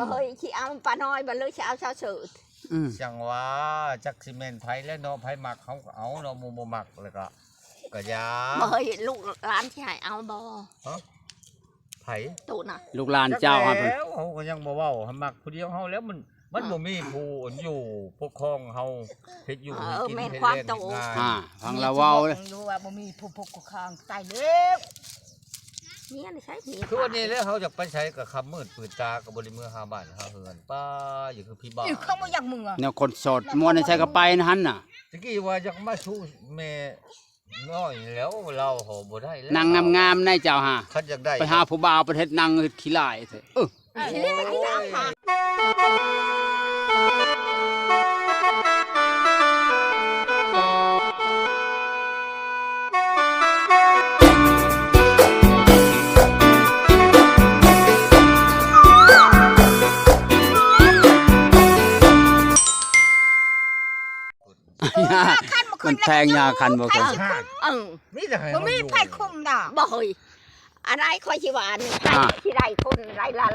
ເຮີ້ຍ ຊິເອົາປ້ານ້ອຍບໍ່ ຫຼືຊິເອົາຊາວເສີດ? ອືມ ຈັ່ງວ່າ ຈັກຊິແມ່ນໃຜແຫຼະເນາະ ໃຜມັກເຮົາກໍເອົາເນາະ ໝູ່ບໍ່ມັກແລ້ວກໍ ກໍຢ່າ ບໍ່ເຮີ້ຍ ລູກຫຼານຊິໃຫ້ເອົາບໍ່? ຮະ? ໃຜ? ໂຕນະ ລູກຫຼານເຈົ້າຫັ້ນ ຈັກແລ້ວ ເຮົາກໍຍັງບໍ່ເວົ້າ ໃຫ້ມັກຜູ້ດຽວເຮົາແລ້ວ ມັນ ມັນ ເອີ ບໍ່ມີຜູ້ອັນຢູ່ປົກຄອງເຮົາ ເຮັດຢູ່ ເອີ ເຮັດກິນ ແມ່ນ ເຮັດແລ້ງ ຄວາມໂຕ ເຮັດນາ ອ່າ ຟັງລາວເວົ້າເລີຍ ຮູ້ວ່າບໍ່ມີຜູ້ປົກຄອງ ຕາຍແລ້ວ ເມຍໃນໃສ ເມຍ ຄືວ່ານີ້ແຫຼະ ເຮົາຢາກໄປໃສກໍຄ່ຳມືດມືດຕາ ກໍບໍ່ໄດ້ເມືອຫາບ້ານຫາເຮືອນ ປ້າ ຢູ່ຄືຜີບ້າ ເຂົາບໍ່ຢາກເມືອ ແນວຄົນໂສດ ມ່ວນໃນໃສກໍໄປນັ້ນຫັ້ນນະ ຕະກີ້ວ່າຢາກມາສູ່ແມ່ ນ້ອຍແລ້ວ ລາວເຮົາບໍ່ໄດ້ແລ້ວ ນາງງາມໆ ໃນເຈົ້າຫາ ຄັນຢາກໄດ້ ໄປຫາຜູ້ບ່າວ ໄປເຮັດນາງເຮັດຂີ້ລ້າຍແທ້ ເອີ ຊິໄດ້ໄປກິນນ້ຳຫາ ເອີ ມັນແພງ ຍາຄັນບໍ່ຂຶ້ນ ເອີ ມີແຕ່ໃຫ້ ບໍ່ມີໃຜຄຸມດອກ ບໍ່ເຮີ້ຍ ອັນໃດຂ້ອຍຊິວ່າອັນນີ້ ອ່າ ຊິໄດ້ຄົນໄດ້ລ້າ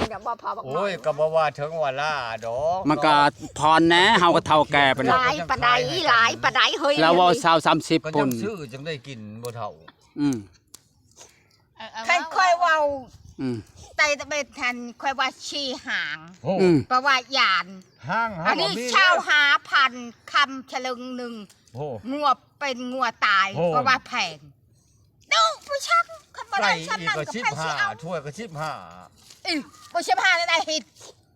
ໆ ດຽວບໍ່ພໍບັກ ໂອ້ຍ ນ້ອຍ ກໍບໍ່ວ່າເຖິງວ່າລ້າດອກ ມັນກໍຜ່ອນແດ່ ເຮົາກໍເຖົ້າແກ່ປານນັ້ນ ຫຼາຍປານໃດ ຫຼາຍປານໃດເຮີ້ຍ ລາວເວົ້າຊາວສາມສິບພຸ້ນ ກໍຈັ່ງຊື້ຈັ່ງໄດ້ກິນບໍ່ເຖົ້າ ອືມ ເອີ ເອີ ຄັນຂ້ອຍເວົ້າ ອືມ ແຕ່ຕະເບັດຫັ້ນ ຂ້ອຍວ່າສີ່ຫາງ ໂອ້ ອືມ ແປວ່າຢ້ານ ຫາງເຮົາ ອັນນີ້ ກໍມີ ຊາວຫ້າພັນ ຄຳສະລຶງໜຶ່ງ ໂອ້ ງົວເປັນງົວຕາຍ ໂອ້ ເພາະວ່າແພງ ດຸຜູ້ຊັງ ຄັນບໍ່ໄດ້ຊ່ຳນັ້ນກໍໃຜຊິເອົາ ຖ້ວຍກໍສິບຫ້າ ອີ ບໍ່ສິບຫ້ານັ້ນໄດ້ເຮັດ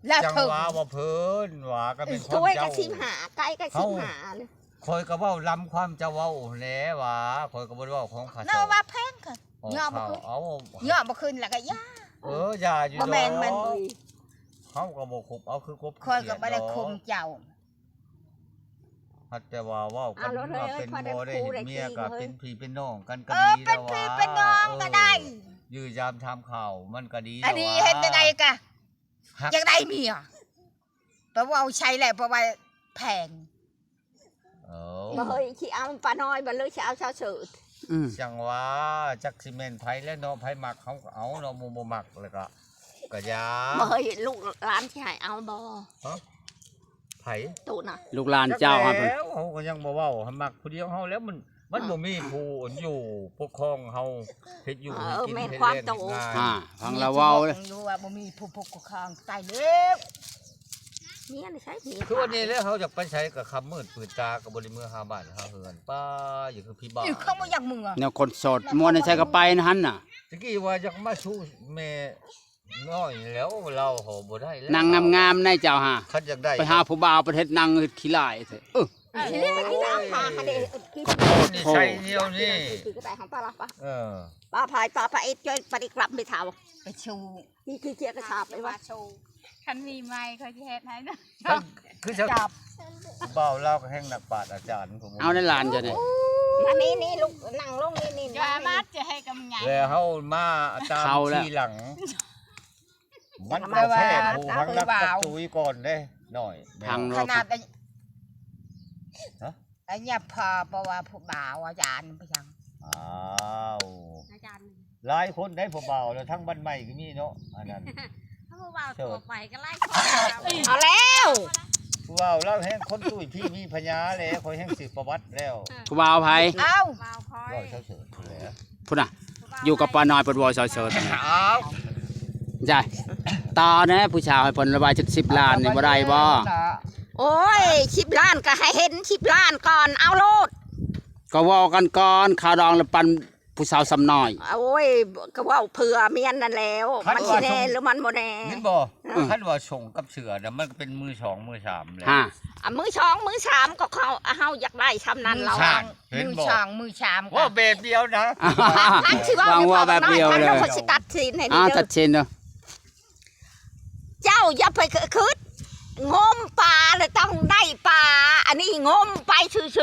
ແລ້ວ ຈັ່ງວ່າ ເຖິງວ່າເພິ່ນວ່າກໍແມ່ນ ເອີ ຄວາມເຈົ້າ ຖ້ວຍກໍສິບຫ້າ ໄກ່ກໍສິບຫ້າ ຂ້ອຍກໍເວົ້ານຳຄວາມເຈົ້າເວົ້າຫັ້ນແຫຼະວ່າ ຂ້ອຍກໍບໍ່ໄດ້ເວົ້າຂອງຂ້າເຈົ້າ ເນາະ ວ່າແພງກໍ ອໍ ຍອມບໍ່ຂຶ້ນ ເອົາ ຍອມບໍ່ຂຶ້ນແລ້ວກໍຢ່າ ເອີ ຢ່າຢູ່ ບໍ່ແມ່ນ ດອກ ມັນ ເຮົາກໍບໍ່ຄົບເອົາຄືກົບ ຂ້ອຍກໍບໍ່ໄດ້ຂົ່ມເຈົ້າ ຮັກແຕ່ວ່າເວົ້າກັນ ເອົາໂລດ ວ່າເປັນ ເອີຍ ບໍ່ໄດ້ເຮັດເມຍກໍເປັນພີ່ເປັນນ້ອງກັນກໍ ເອີ ດີ ເປັນພີ່ເປັນນ້ອງກໍໄດ້ ເອີ ຢູ່ຢາມຖາມຂ່າວມັນກໍດີ ອັນນີ້ ແລ້ວວ່າ ເຮັດຈັ່ງໃດກໍ ຮັກ ຢາກໄດ້ເມຍ ໄປເວົ້າໃສ່ແຫຼະ ເພາະວ່າແພງ ເອີ ບໍ່ເຮີ້ຍ ຊິເອົາປ້ານ້ອຍບໍ່ ຫຼືຊິເອົາຊາວເສີດ? ອືມ ຈັ່ງວ່າ ຈັກຊິແມ່ນໃຜແຫຼະເນາະ ໃຜມັກເຮົາກໍເອົາເນາະ ໝູ່ບໍ່ມັກແລ້ວກໍ ກໍຢ່າ ບໍ່ເຮີ້ຍ ລູກຫຼານຊິໃຫ້ເອົາບໍ່? ຮະ? ໃຜ? ໂຕນະ ລູກຫຼານເຈົ້າຫັ້ນ ຈັກແລ້ວ ເຮົາກໍຍັງບໍ່ເວົ້າ ໃຫ້ມັກຜູ້ດຽວເຮົາແລ້ວ ມັນ ມັນ ອ່າ ບໍ່ມີຜູ້ອັນຢູ່ປົກຄອງເຮົາ ເຮັດຢູ່ ເອີ ເຮັດກິນ ແມ່ນ ເຮັດແລ້ງ ຄວາມໂຕ ເຮັດນາ ອ່າ ຟັງລາວເວົ້າເລີຍ ຮູ້ວ່າບໍ່ມີຜູ້ປົກຄອງ ຕາຍແລ້ວ ເມຍໃນໃສ ເມຍ ຄືວ່ານີ້ແຫຼະ ເຮົາຢາກໄປໃສກໍຄ່ຳມືດມືດຕາ ກໍບໍ່ໄດ້ເມືອຫາບ້ານຫາເຮືອນ ປ້າ ຢູ່ຄືຜີບ້າ ເຂົາບໍ່ຢາກເມືອ ແນວຄົນໂສດ ມ່ວນໃນໃສກໍໄປຫັ້ນນະ ຕະກີ້ວ່າຢາກມາສູ່ແມ່ ນ້ອຍແລ້ວ ລາວເຮົາບໍ່ໄດ້ແລ້ວ ນາງງາມໆ ໃນເຈົ້າຫາ ຄັນຢາກໄດ້ ໄປຫາຜູ້ບ່າວ ໄປເຮັດນາງເຮັດຂີ້ລ້າຍແທ້ ເອີ ຊິໄດ້ໄປກິນນ້ຳຫາ ເອີ ເດ້ ໂອ້ ນິໄສດຽວນີ້ ເອີ ປ້າພາຍ ປ້າພາຍ ເອີ ຈອຍປະຕິກລັບໄປເຖົ້າ ໄປຊູ ນີ້ຄືເຈຍກະຊາບໄປວ່າ ຄັນມີໃໝ່ຂ້ອຍຊິເຮັດໃຫ້ນະ ຄືຊາວ ຜູ້ບ່າວລາວກໍແຮ່ງນັກປາດອາຈານ ເອົາໃນຫຼານເຈົ້ານີ້ ມານີ້ ນີ້ລູກ ນັ່ງລົງນີ້ ນີ້ ຢ່າມາຈະໃຫ້ກຳໃຫຍ່ ແລ້ວເຮົາມາຕາມ ເຂົ້າແລ້ວ ທີຫຼັງ ມັນກໍແພ້ຜູ້ພັງນັກປັກຕຸຍກ່ອນເດ້ ນ້ອຍ ພັງ ຂະໜາດ ຮະ? ອັນນີ້ພໍ ເພາະວ່າຜູ້ບ່າວອາຈານໄປຍັງ ອ້າວ ອາຈານ ຫຼາຍຄົນໄດ້ຜູ້ບ່າວ ແລ້ວທັງບ້ານໃໝ່ກໍມີເນາະ ອັນນັ້ນ ຜູ້ບ່າວທົ່ວໄປກໍຫຼາຍຄົນ ເອົາແລ້ວ ຜູ້ບ່າວລາວແຮ່ງຄົນຕຸ້ຍ ພີ່ມີພະຍາແລ້ວ ຂ້ອຍແຮ່ງສືບປະຫວັດແລ້ວ ຜູ້ບ່າວໃຜ? ເອົາ ຜູ້ບ່າວຂ້ອຍ ເວົ້າເສີດໆ ພຸ້ນນະ ຢູ່ກັບປ້ານ້ອຍເພິ່ນເວົ້າເສີດໆ ອ້າວ ຈ້າ ຕໍ່ແດ່ຜູ້ສາວໃຫ້ເພິ່ນລະບາຍຈັກສິບລ້ານນີ້ບໍ່ໄດ້ບໍ່? ໂອ້ຍ ສິບລ້ານກໍໃຫ້ເຫັນສິບລ້ານກ່ອນ ເອົາໂລດ ກໍເວົ້າກັນກ່ອນ ຄ່າດອງລະປັນຜູ້ສາວສ່ຳນ້ອຍ ໂອ້ຍ ກໍເວົ້າເພື່ອເມຍນັ້ນແລ້ວ ມັນຊິແນ່ຫຼືມັນບໍ່ແນ່ ເຫັນບໍ່? ເອີ ຄັນວ່າສົ່ງກັບເສືອນະ ມັນກໍເປັນມືສອງມືສາມແລ້ວ ຮະ ອາ ມືສອງມືສາມກໍເຂົາ ເຮົາຢາກໄດ້ສ່ຳນັ້ນລະ ມືສາມ ເຫັນບໍ່ ມືສອງມືສາມ ເວົ້າແບບດຽວນະ ຄັນຊິເວົ້າ ເວົ້າແບບດຽວເລີຍ ຄັນວ່າຂ້ອຍຊິຕັດສິນໃຫ້ ອ່າ ນີ້ເດີ ຕັດສິນເດີ ເຈົ້າຢ່າໄປຄ- ຄິດ ງົມປາແລ້ວຕ້ອງໄດ້ປາ ອັນນີ້ງົມໄປຊື່ໆ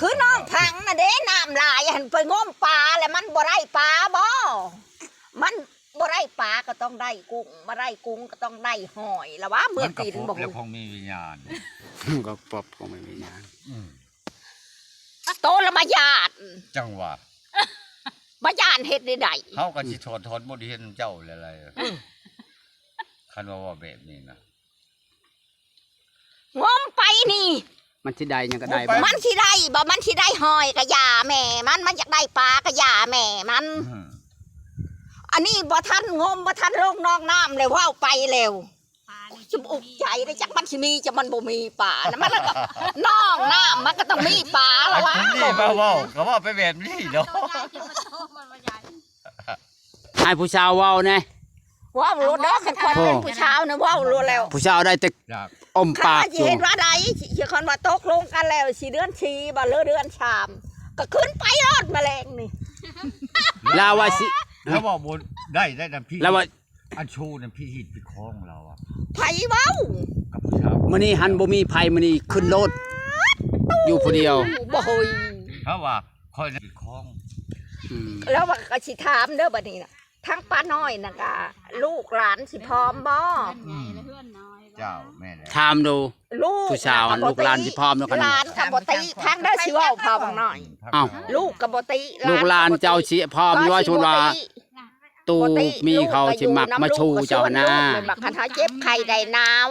ຄືນ້ອງພັງນະເດ້ ນ້ຳຫຼາຍຫັ້ນ ໄປງົມປາແລ້ວມັນບໍ່ໄດ້ປາບໍ່? ມັນບໍ່ໄດ້ປາກໍຕ້ອງໄດ້ກຸ້ງ ບໍ່ໄດ້ກຸ້ງກໍຕ້ອງໄດ້ຫອຍ ລະວ່າເມື່ອກິນບໍ່ ມັນກໍພົບແລ້ວ ຄົງມີວິນຍານ ກໍພົບຄົງມີວິນຍານ ອືມ ໂຕລະມາຍາດ ຈັ່ງຫວະ ບໍ່ຢ້ານເຮັດໄດ້ໃດ ເຮົາກໍຊິຖອດ ຖອນບົດຮຽນນຳເຈົ້າແຫຼະ ຄັນວ່າເວົ້າແບບນີ້ນະ ງົມໄປນີ້ ມັນຊິໄດ້ຫຍັງກໍໄດ້ ມັນຊິໄດ້ບໍ່ ມັນຊິໄດ້ຫອຍກໍຢ່າແມ່ມັນ ມັນຢາກໄດ້ປາກໍຢ່າແມ່ມັນ ອືມ ອັນນີ້ບໍ່ທັນງົມ ບໍ່ທັນລົງນອກນ້ຳ ແລ້ວເວົ້າໄປແລ້ວ ປານີ້ ຈະອຸກໃຈເດ້ ຈັກມັນຊິມີ ຈັກມັນບໍ່ມີປານະ ມັນລະກໍ ໜອງນ້ຳ ມັນກໍຕ້ອງມີປາລະວະ ອັນນີ້ມາເວົ້າ ກໍເວົ້າໄປແບບນີ້ເນາະ ໃຫ້ຜູ້ສາວເວົ້າແດ່ ເວົ້າໂລດເດີ ຄັນຂ້ອຍເປັນຜູ້ສາວນະ ເວົ້າໂລດແລ້ວ ຜູ້ສາວໄດ້ແຕ່ ອມປາກຢູ່ ຊິເຮັດວ່າໃດ ຊິຄັນວ່າຕົກລົງກັນແລ້ວ ຊິເດືອນສີ່ບໍ່ ຫຼືເດືອນສາມ ກໍຂຶ້ນໄປໂລດມະແລງນີ້ ລາວວ່າຊິ ລາວເວົ້າບໍ່ໄດ້ ໄດ້ນຳພີ່ ລາວວ່າ ອັນໂຊນຳພີ່ຮີດພິດຄອງລາວອະ ໃຜເວົ້າ ກັບຜູ້ສາວ ມື້ນີ້ຫັ້ນບໍ່ມີໃຜ ມື້ນີ້ຂຶ້ນໂລດ ຢູ່ຜູ້ດຽວ ບໍ່ເຮີ້ຍ ເຮົາວ່າຂ້ອຍນະພິດຄອງ ອືມ ລາວວ່າກໍຊິຖາມເດີບັດນີ້ນະ ທັງປ້ານ້ອຍນະກະ ລູກຫຼານຊິພ້ອມບໍ່? ເຮືອນໃຫຍ່ ອືມ ແລະເຮືອນນ້ອຍ ເຈົ້າ ແມ່ນແລ້ວ ຖາມດູ ລູກ ຜູ້ສາວຫັ້ນ ລູກຫຼານຊິພ້ອມແລ້ວ ຫຼານກໍບໍ່ຕິ ຟັງເດີ ຊິເວົ້າພາບັກນ້ອຍ ອ້າວ ລູກກໍບໍ່ຕິ ລູກຫຼານເຈົ້າຊິພ້ອມຢູ່ວ່າ ສົມມຸດວ່າ ຕູ້ມີເຂົາຊິມັກມາຊູເຈົ້າຫັ້ນນາ ຄັນເຮົາເຈັບໄຂ້ໄດ້ໜາວ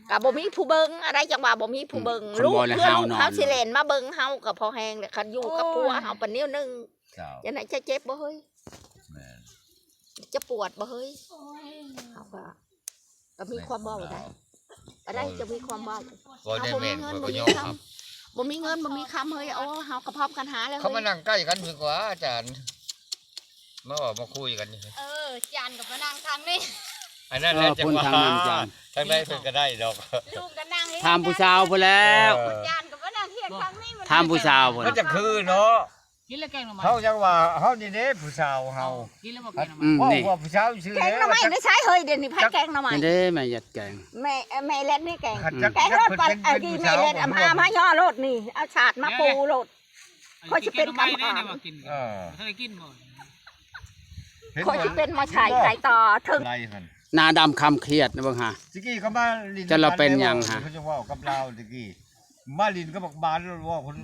ເຈົ້າ ກໍບໍ່ມີຜູ້ເບິ່ງ ອັນໃດຈັ່ງວ່າບໍ່ມີຜູ້ເບິ່ງ ອືມ ລູກເພື່ອລູກເຮົາຊິແລ່ນມາເບິ່ງເຮົາກໍພໍແຮງແຫຼະ ຄັນຢູ່ກັບຜົວເຮົາປານແນວໜຶ່ງ ເຈົ້າ ຈັ່ງໃດຈະເຈັບບໍ່ເຮີ້ຍ? ແມ່ນ ຈະປວດບໍ່ເຮີ້ຍ? ໂອ້ຍ ເຮົາກໍ ກໍມີຄວາມເວົ້າໄດ້ ແມ່ນ ອັນໃດຈະມີຄວາມເວົ້າ ເວົ້າໄດ້ແມ່ນ ເຮົາບໍ່ມີເງິນ ຂ້ອຍກໍຍອມຮັບ ບໍ່ມີເງິນ ບໍ່ມີຄຳເຮີ້ຍ ໂອ້ ເຮົາກໍພ້ອມກັນຫາແລ້ວ ເຂົາມານັ່ງໃກ້ກັນດີກວ່າ ອາຈານ ມາເວົ້າມາຄຸຍກັນນີ້ ເອີ ອາຈານກໍມານັ່ງທາງນີ້ ອັນນັ້ນແຫຼະ ເອີ ຈັ່ງວ່າ ທາງໃດເພິ່ນກໍໄດ້ດອກ ລຸງກໍນັ່ງ ຖາມຜູ້ສາວພຸ້ນແລ້ວ ເອີ ອາຈານກໍມານັ່ງທຽງທາງນີ້ ຖາມຜູ້ສາວພຸ້ນ ມັນຈະຄືເນາະ ກິນແລ້ວແກງໜໍ່ໄມ້ ເຮົາຍັງວ່າເຮົານີ້ເດ້ຜູ້ສາວເຮົາ ກິນແລ້ວບໍ່ແກງໜໍ່ໄມ້ ອືມ ເວົ້າ ນີ້ ເວົ້າຜູ້ສາວຊື່ ແກງໜໍ່ໄມ້ໃນໃສເຮີ້ຍ ດຽວນີ້ໃຜແກງໜໍ່ໄມ້ ນີ້ເດ້ແມ່ຢາດແກງ ແມ່ ແມ່ເລັດນີ້ແກງ ແມ່ເລັດ ອາ ມາ ມາຍໍໂລດນີ້ ເອົາສາດມາປູໂລດ ຂ້ອຍຊິເປັນກຳມະການ ເອີ ບໍ່ທັນໄດ້ກິນບໍ່ ຂ້ອຍຊິເປັນມາໃສ່ໄຂ່ຕໍ່ເຖິງ ໜ້າດຳຄຳຄຽດນະເບິ່ງຫາ ຕະກີ້ກໍມາຫຼິ້ນ ຈະລາວເປັນຫຍັງຫາ ເຂົາຈະເວົ້າກັບລາວຕະກີ້ ມາຫຼິ້ນກັບບັກບານ ເວົ້າຄົນ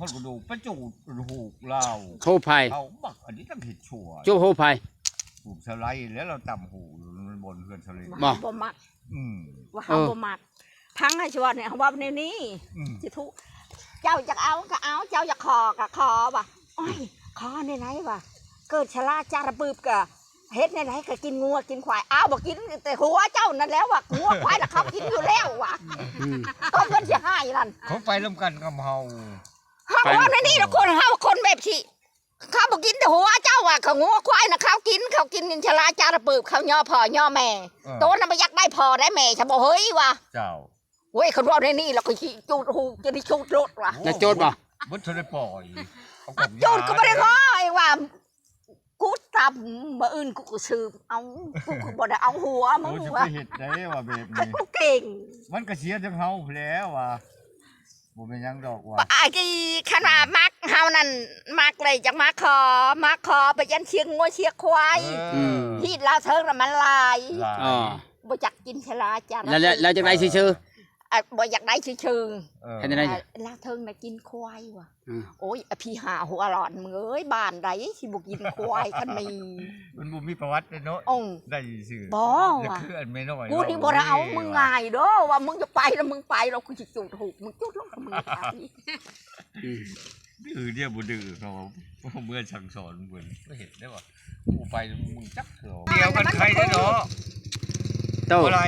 ຄົນກະດູກ ໄປຈູດຫູກລາວ ໂທໄພ ເຂົາບັກອັນນີ້ຕ້ອງເຮັດຊົ່ວ ຈູດຫູໄພ ຫູສະໄລ ແລ້ວລາວຕຳຫູຢູ່ ມັນບ່ອນເຮືອນສະໄລ ບໍ່ ບໍ່ມັກ ອືມ ວ່າເຮົາ ເອີ ບໍ່ມັກ ຟັງໃຫ້ຊວນນີ້ ເຮົາເວົ້າແນວນີ້ ອືມ ຊິທຸ ເຈົ້າຢາກເອົາກໍເອົາ ເຈົ້າຢາກຂໍກໍຂໍວ່າ ໂອ້ຍ ຂໍແນວໃດວ່າ ເກີດຊະລາຈາລະປຶບກໍ ເຮັດແນວໃດກໍກິນງົວກິນຄວາຍ ອ້າວ ບໍ່ກິນແຕ່ຫົວເຈົ້ານັ້ນແຫຼະວ່າ ງົວຄວາຍນະເຂົາກິນຢູ່ແລ້ວວ່າ ອືມ ກໍເພິ່ນຊິໃຫ້ນັ້ນ ເຂົາໄປນຳກັນກັບເຮົາ ເຮົາເວົ້າແນວນີ້ລະ ຄົນເຮົາຄົນແບບຊີ້ ເຂົາບໍ່ກິນແຕ່ຫົວເຈົ້າວ່າ ເຂົາງົວຄວາຍນະເຂົາກິນ ເຂົາກິນ ກິນຊະລາຈາລະປຶບ ເຂົາຍໍພໍ່ຍໍແມ່ ເອີ ໂຕນະບໍ່ຢາກໄດ້ພໍ່ໄດ້ແມ່ຊະບໍ່ເຮີ້ຍວ່າ ເຈົ້າ ໂອ້ຍ ຄັນເວົ້າແນວນີ້ລະຂ້ອຍຊິຈູດຫູກ ຈະໄດ້ຈູດໂລດວ່າ ແລ້ວຈູດບໍ່? ບໍ່ທັນໄດ້ປ່ອຍ ເອົາ ຈູດກໍບໍ່ໄດ້ພໍ ເອງວ່າ ກູຕຳ ມື້ອື່ນກູກໍສືບເອົາ ກູກໍບໍ່ໄດ້ເອົາຫົວມຶງວ່າ ໂອ້ຍ ຈະໄປເຮັດໄດ້ວ່າແບບນີ້ ກູເກັ່ງ ມັນກໍເສຍທັງເຮົາພຸ້ນແຫຼະວ່າ ບໍ່ແມ່ນຫຍັງດອກວ່າ ອາກີ ຄັນວ່າມັກເຮົານັ້ນ ມັກເລີຍຈັ່ງມາຂໍ ມາຂໍໄປຢັນເຊຍງົວເຊຍຄວາຍ ເອີ ອືມ ຮີດລາວເທິງລະມັນຫຼາຍ ຫຼາຍ ເອີ ບໍ່ຈັກກິນຊະລາຈານ ແລ້ວ ແລ້ວ ແລ້ວຈັ່ງໃດຊື່ໆ ອ່າ ບໍ່ຢາກໄດ້ຊື່ໆ ເອີ ເຮັດຈັ່ງໃດ ອ່າ ລາວເທິງນະກິນຄວາຍວ່າ ອືມ ໂອ້ຍ ອະ ຜີຫາຫົວຫຼອນ ມຶງເອີຍ ບ້ານໃດຊິບໍ່ກິນຄວາຍຄັນມີ ມັນບໍ່ມີປະຫວັດເດ້ເນາະ ໂອ້ ໄດ້ຊື່ ບໍ່ວ່າ ຄືອັນແມ່ນ້ອຍ ກູນີ້ບໍ່ໄດ້ເອົາມຶງງ່າຍເດີ ວ່າມຶງຈະໄປລະມຶງໄປ ລະກູຊິຈູດຫູກ ມຶງຈູດໂລດ ມຶງໄປ ອືມ ດື້ດຽວບໍ່ດື້ເຂົາ ເມື່ອສັ່ງສອນເພິ່ນ ບໍ່ເຫັນໄດ້ວ່າ ກູໄປມຶງຈັກເທື່ອ ດຽວກັນໃຄເດ້ເນາະ ໂຕ ບໍ່ໄດ້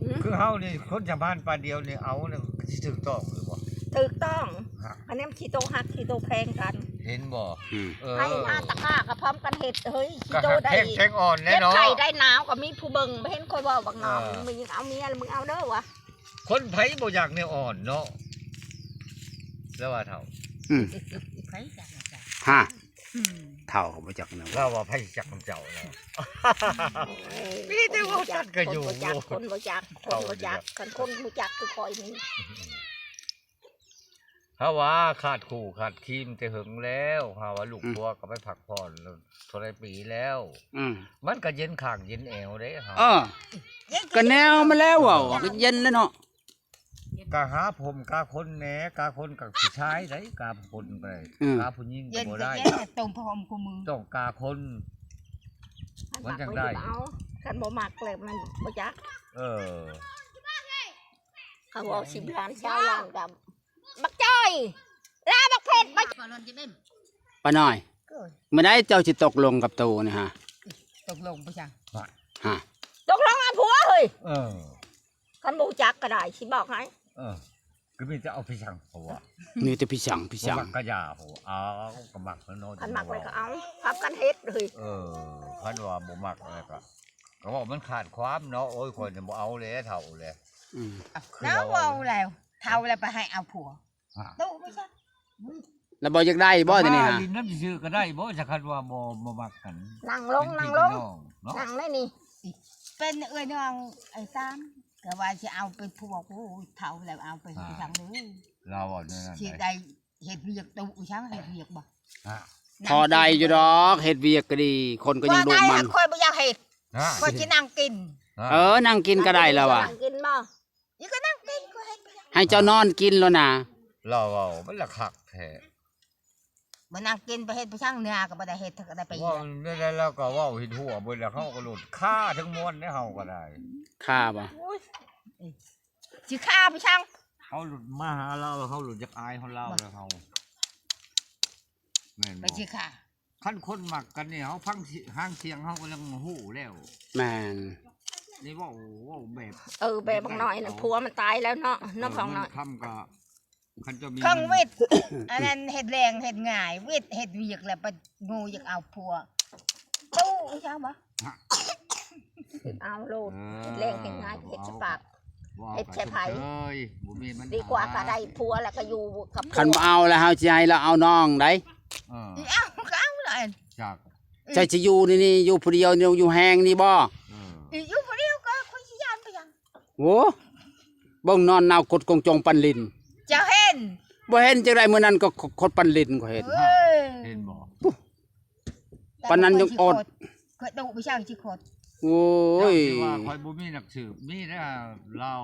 ອືມ ຄືເຮົານີ້ ຄົນຊາວບ້ານປານດຽວນີ້ ເອົານີ້ຊິຖືກຕ້ອງຫຼືບໍ່? ຖືກຕ້ອງ ຮະ ອັນນີ້ມັນຊິໂຕຮັກຊິໂຕແພງກັນ ເຫັນບໍ່? ອືມ ເອີ ໃຜມາຕະກ້າກໍພ້ອມກັນເຮັດ ເຮີ້ຍ ຊິໂຕໄດ້ ເຈັບໄຂ້ໄດ້ໜາວກໍມີຜູ້ເບິ່ງ ບໍ່ເຫັນຂ້ອຍເວົ້າບັກໜອມ ເອີ ມຶງເອົາເມຍລະມຶງເອົາເດີວ່າ ຄົນໃຜບໍ່ຢາກແນວອ່ອນເນາະ ແລ້ວວ່າເຖົ້າ ອືມ ໃຜຢາກນະ ຮະ ອືມ ເຖົ້າກໍບໍ່ຈັກນຳ ລາວວ່າໃຜຈັກນຳເຈົ້ານະ ໂອ້ຍ ມີແຕ່ເວົ້າຈັດກໍຢູ່ ຄົນບໍ່ຈັກ ຄົນບໍ່ຈັກ ຄົນບໍ່ຈັກ ຄັນຄົນຮູ້ຈັກຄືຂ້ອຍນີ້ ເຮົາວ່າຂາດຄູ່ຂາດຄີມແຕ່ເຫິງແລ້ວ ເຮົາວ່າລູກ ອືມ ຜົວກໍໄປພັກຜ່ອນເທົ່າໃດປີແລ້ວ ອືມ ມັນກໍເຢັນຂ້າງເຢັນແອວເດ້ເຮົາ ເອີ ກໍແນວມັນແລ້ວເວົ້າ ກໍເຢັນແລ້ວເນາະ ເຢັ ກະຫາຜົມກະຄົນແດ່ ກະຄົນກະຜູ້ຊາຍໄດ໋ ກະຄົນກໍໄດ້ ເອີ ກະຜູ້ຍິງກໍບໍ່ໄດ້ ເຢັນກໍເຢັນ ຕົ້ມຜ້າຫົ່ມຄູ່ມື້ ຕ້ອງກະຄົນ ມັນຈັ່ງໄດ້ ຄັນບໍ່ມັກແລ້ວມັນບໍ່ຈັກ ເອີ ເຂົາເວົ້າສິບລ້ານຊາວລ້ານກໍ ບັກຈ້ອຍ ລາບັກເຜັດ ບັກ ປ້ານ້ອຍ ເອີ ມື້ໃດເຈົ້າຊິຕົກລົງກັບໂຕນີ້ຮະ? ຕົກລົງໄປຊັ້ນ ຮະ ຕົກລົງເອົາຜົວເຮີ້ຍ ເອີ ຄັນບໍ່ຮູ້ຈັກກໍໄດ້ ຊິບອກໃຫ້ ເອີ ກໍມີແຕ່ເອົາໄປສັ່ງເຂົາວ່າ ມີແຕ່ໄປສັ່ງ ໄປສັ່ງ ບໍ່ມັກກໍຢ່າເຂົາ ເອົາກໍມັກເນາະ ຄັນມັກແລ້ວກໍເອົາ ພັບກັນເຮັດເຮີ້ຍ ເອີ ຄັນວ່າບໍ່ມັກແລ້ວກໍ ກໍເວົ້າມັນຂາດຄວາມເນາະ ໂອ້ຍ ຂ້ອຍນີ້ບໍ່ເອົາແລ້ວ ເຖົ້າແລ້ວ ອືມ ແລ້ວເວົ້າແລ້ວ ເຖົ້າແລ້ວໄປໃຫ້ເອົາຜົວ ຮະ ຕູ້ໄປຊະ ແລ້ວບໍ່ຢາກໄດ້ບໍ່ທີນີ້ຮະ? ຫຼິ້ນນຳຊື່ໆກໍໄດ້ບໍ່ ຈະຄັນວ່າບໍ່ ບໍ່ມັກກັນ ນັ່ງລົງ ນັ່ງລົງ ເນາະ ນັ່ງໄດ້ນີ້ ເປັນເອື້ອຍນ້ອງໄອ້ຕານ ກໍວ່າຊິເອົາໄປຜົວ ໂອ້ຍ ເຖົ້າແລ້ວເອົາໄປ ຮະ ຈັ່ງເດີ ລາວເວົ້າແນວນັ້ນ ຊິໄດ້ເຮັດວຽກຕູ້ ອີຫຍັງເຮັດວຽກບໍ່ ຮະ ພໍໄດ້ຢູ່ດອກ ເຮັດວຽກກໍດີ ຄົນກໍຍັງດຸມັນ ຂ້ອຍບໍ່ຢາກເຮັດ ຮະ ຂ້ອຍຊິນັ່ງກິນ ຮະ ເອີ ນັ່ງກິນກໍໄດ້ລະວ່າ ນັ່ງກິນບໍ່? ອີກກໍນັ່ງກິນ ກໍເຮັດໄປ ໃຫ້ເຈົ້ານອນກິນໂລດນາ ລາວເວົ້າມັນລະຄັກແທ້ ມານັ່ງກິນໄປເຮັດໄປຊ່າງເໜືອກໍບໍ່ໄດ້ເຮັດ ກໍໄດ້ໄປ ເວົ້າແນວໃດລາວກໍເວົ້າເຫັນຫົວເບິດແລ້ວ ເຮົາກໍໂລດຂ້າທັງມວນເດ້ ເຮົາກໍໄດ້ ຂ້າບໍ່? ໂອ້ຍ ຊິຂ້າໄປຊ່າງ ເຮົາໂລດມາຫາລາວ ເຮົາໂລດຢາກອາຍເຮົາລາວ ແລ້ວເຮົາ ແມ່ນບໍ່? ໄປຊິຂ້າ ຄັນຄົນມັກກັນນີ້ ເຮົາຟັງຫາງສຽງເຮົາກໍຍັງຮູ້ແລ້ວ ແມ່ນ ນີ້ເວົ້າ ເວົ້າແບບ ເອີ ແບບບັກນ້ອຍນະ ຜົວມັນຕາຍແລ້ວເນາະ ເອີ ນ້ອງຂອງນ້ອຍ ເງິນຄຳກໍ ຄັນເຈົ້າມີ ຂອງວິດ ອັນນັ້ນເຮັດແລງເຮັດງ່າຍ ວິດເຮັດວຽກແລ້ວໄປໂງ່ຢາກເອົາຜົວ ຕູ້ອີຫຍັງບໍ່? ຮະ ເອົາໂລດ ເອີ ເຮັດແລງເຮັດງ່າຍ ເຮັດສະປາກ ບໍ່ເອົາ ເຮັດແຄ່ໃຜ ບໍ່ມີມັນ ດີກວ່າກໍໄດ້ຜົວແລ້ວກໍຢູ່ກັບຜົວ ຄັນບໍ່ເອົາແລ້ວ ເຮົາຊິໃຫ້ລາວເອົານ້ອງໃດ ເອີ ເອົາກໍເອົາແຫຼະ ຈັກ ເຈົ້າຊິຢູ່ນີ້ ຢູ່ຜູ້ດຽວນີ້ ຢູ່ແຮງນີ້ບໍ່? ເອີ ຢູ່ຜູ້ດຽວກໍຂ້ອຍຊິຢ້ານໄປຫຍັງ? ໂອ້ ເບິ່ງນອນໜາວກົດກົງຈົງປັນລິນ ເຈົ້າເຫັນ ບໍ່ເຫັນຈັ່ງໃດ ມື້ນັ້ນກໍ ຂ- ຄົດປັນລິນ ຂ້ອຍເຫັນ ເອີ ເຫັນບໍ່? ປານນັ້ນຍັງອົດ ຂ້ອຍດຸໄປຊ່າງຊິຄົດ ໂອ້ຍ ເຈົ້າຊິວ່າຂ້ອຍບໍ່ມີນັກສືບ ມີແລ້ວລາວ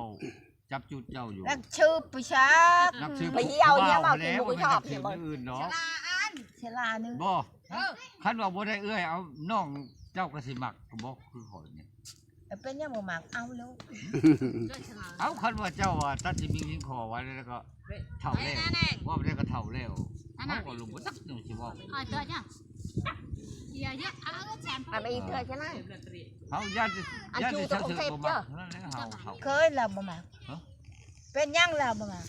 ຈັບຈຸດເຈົ້າຢູ່ ນັກສືບໄປຊາກ ນັກສືບ ໄປເຫື່ອວເຫື່ອມເອົາ ບໍ່ແມ່ນນັກສືບອື່ນດອກ ສະຫຼາອັນ ສະຫຼາໜຶ່ງ ບໍ່ ເອີ ຄັນວ່າບໍ່ໄດ້ເອື້ອຍເອົານ້ອງ ເຈົ້າກໍຊິມັກບໍ່ ຄືຂ້ອຍນີ້ ເອີ ເປັນຫຍັງບໍ່ມັກ ເອົາໂລດ ເອົາ ຄັນວ່າເຈົ້າວ່າຕັດຊິມີຍິງຂໍໄວ້ແລ້ວກໍເຖົ້າແລ້ວ ເວົ້າໄດ້ກໍເຖົ້າແລ້ວ ເຮົາກໍລົງບໍ່ຈັກຈັ່ງຊິເວົ້າ ເອົາອີກເທື່ອຈ້ະ ເອີ ເຮົາຢ້ານ ຢ້ານຊິເຊີຍບໍ່ມັກ ນັ້ນແຫຼະເຮົາ ເຮົາ ເຄີຍລາວບໍ່ມັກ ຮະ ເປັນຫຍັງລາວບໍ່ມັກ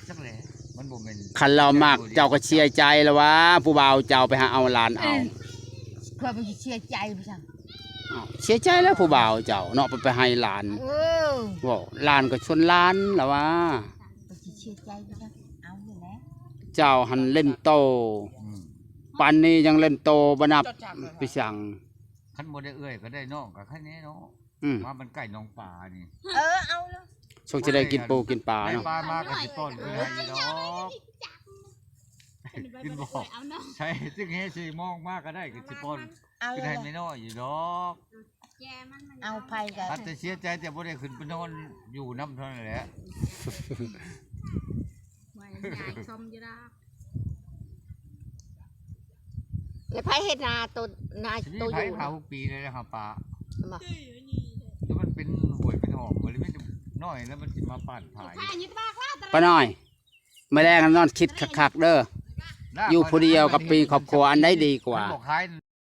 ຈັກແຫຼະ ມັນບໍ່ແມ່ນ ຄັນລາວມັກ ເຈົ້າກໍເສຍໃຈລະວ່າ ຜູ້ບ່າວເຈົ້າໄປຫາເອົາຫຼານເອົາ ເອີ ຂ້ອຍບໍ່ຊິເສຍໃຈໄປຊັ້ນ ອ້າວ ເສຍໃຈແລ້ວຜູ້ບ່າວເຈົ້າເນາະ ໄປ ໄປໃຫ້ຫຼານ ເອີ ເວົ້າຫຼານກໍຊົນຫຼານລະວ່າ ຂ້ອຍຊິເສຍໃຈໄປຊັ້ນ ເອົານີ້ແຫຼະ ເຈົ້າຫັ້ນຫຼິ້ນໂຕ ອືມ ປານນີ້ຍັງຫຼິ້ນໂຕບໍ່ນັບ ໄປສັ່ງ ຄັນບໍ່ໄດ້ເອື້ອຍກໍໄດ້ນ້ອງກໍໃຄແນ່ເນາະ ອືມ ວ່າມັນໃກ້ໜອງປານີ້ ເອີ ເອົາລະ ສົງຊິໄດ້ກິນປູກິນປາເນາະ ໄດ້ປາມາກໍຊິປ້ອນຄືນໃຫ້ຢູ່ດອກ ກິນບໍ່ ໃສ່ຕຶກເຮຊິມອງມາກໍໄດ້ ກໍຊິປ້ອນຄືນໃຫ້ແມ່ນ້ອຍຢູ່ດອກ ເອົາໄປກໍ ອາດຈະເສຍໃຈແຕ່ບໍ່ໄດ້ຂຶ້ນໄປນອນຢູ່ນຳເທົ່ານັ້ນແຫຼະ ວ່າຍາຍຊົມຢູ່ດອກ ແລ້ວໃຜເຮັດນາໂຕ ນາ ຊິມີ ໂຕ ໃຜ ຢູ່ ຫ້າຫົກປີແລ້ວເຮົາປະ ແມ່ນບໍ່ ແຕ່ມັນເປັນຫ້ວຍເປັນຮ່ອງ ບໍ່ໄດ້ມີນ້ອຍແລ້ວມັນຊິມາປານຖ່າຍ ປ້ານ້ອຍ ມື້ແລງນອນຄິດຄັກໆເດີ ຢູ່ຜູ້ດຽວກັບມີຄອບຄົວອັນໃດດີກວ່າ ມັນບໍ່ຂາຍ